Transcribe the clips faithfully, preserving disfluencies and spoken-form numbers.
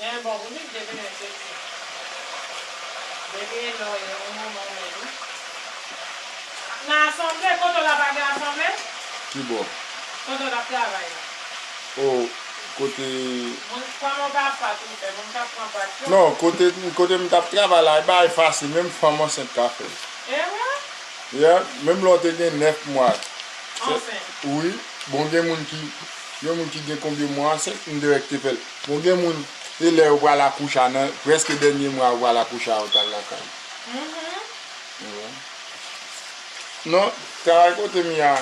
Men bon, pou li, depi lè se ti. Depi lè w ye, yon manman w mèt wi. Nan asanble, kote w la pa gen asanble? Ki bò? Kote w t ap travay la. O, kote. Moun, kòman w t ap fè tou fè? Moun k ap pran pansyon? Non, kote, kote m t ap travay la, e bagay fasil, menm fanm ansent ka fè l. E vre? Yeah, menm lè w te gen nèf mwa. Se, ansent. Wi, bon, gen moun ki, gen moun ki gen konbyen mwa ansent, m dirèk te fè l. Bon, gen moun, e lè yo pral akouche a, nan prèske dènye mwa yo pral akouche a, yo t al lakay. Mhm. Wi. Non, travay kote m ye a,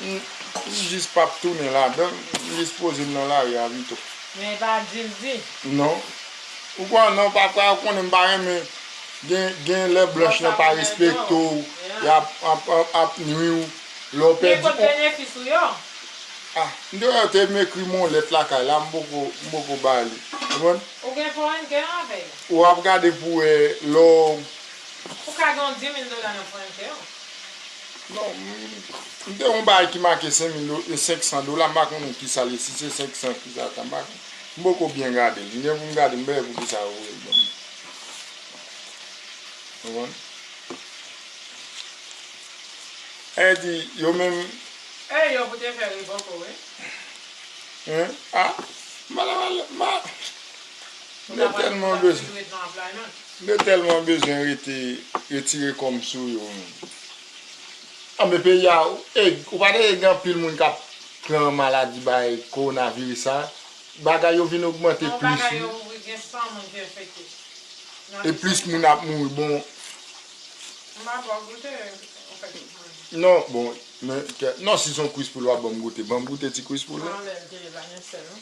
m, m jis p ap tounen ladan, m jis poze m nan lari a pito. Men e pa di l di. Non. Ou konnen, non, papa, ou konnen m pa renmen gen, gen lè blanch nan pa respekte w, y ap, ap, ap, ap nwi w. Lè w pèdi. Men kot benefis ou yo? Ah, m te wè yo te ekri m yon lèt lakay la, m poko, m poko ba li. Konprann? Ou gen forenke an avè yo? W ap gade pou wè lè w. Ou ka gen yon di mil dola nan forenke an. Non, m, m te yon bagay ki make senk mil do-, e senk san dola, m pa konnen ki sa l ye, si se senk san, ki sa sa, m pa konnen. M poko byen gade l. M gen pou m gade, m wè pou ki sa yo voye l ban m. Konprann? E di, yo menm. E yo pou te fè revoke w, wi. Hein? Ah, m pa ta pale, m pa. M te tèlman bezwen. M te tèlman bezwen rete, retire kò m sou yo, menm. Anben peyi a, e, ou pa tande gen anpil moun k ap pran maladi bay kowonaviris sa, bagay yo vin ogmante plis, wi. Non, bagay yo, wi, gen san moun ki enfekte. E plis moun ap mouri, bon. M pa bò goute, ou fè tout manje. Non, bon, men, kè, non, si se yon Chris Pool w ap ban m goute, ban m goute ti Chris Pool la. Anlè l te la, gen sèl, wi.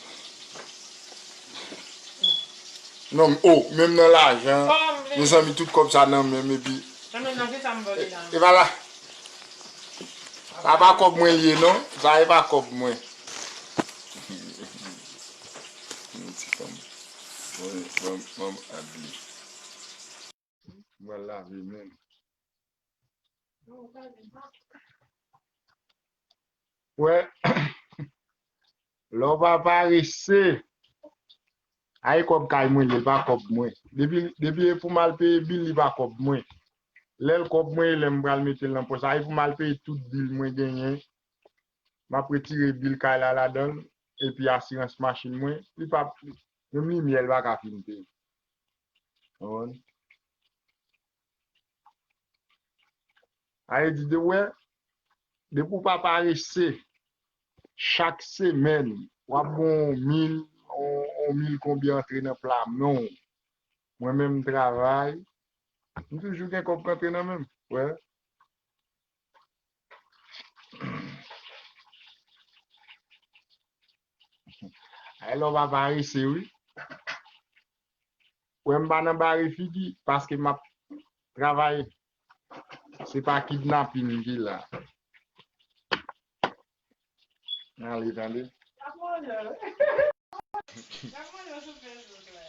Non, m, o, menm nan lajan, mezanmi, tout kòb sa nan men m, epi. Nan men nan, ki sa m vòlè la? E pa la. Sa pa kòb mwen l ye, non. Sa e pa kòb mwen. Yon ti fanm. Mwen, mwen, mwen, adli. Mwen lave men m. Wè, lè w pa parese, ay kòb kay mwen, li pa kòb mwen. Depi, depi e pou m al peye bil, li pa kòb mwen. Lè l kòb mwen, e lè m pral mete l nan pòch. Ay pou m al peye tout bil mwen genyen. M ap retire bil kay la ladan l, epi asirans machin mwen, li pa, menm limyè l pa ka fin peye. Konprann? Sa vle di, de wè, depi w pa parese, chak semèn, w ap gen yon mil, yon, yon mil konbyen antre nan pla men w. Mwen menm, m travay, m toujou gen kòb k antre nan men m. Wè. Ay, lè w pa parese, wi. Wè, m pa nan bare figi, paske m ap travay. Se pa kidnapin ki la. Ale, tande. N ap manje. N ap manje sou Facebook la.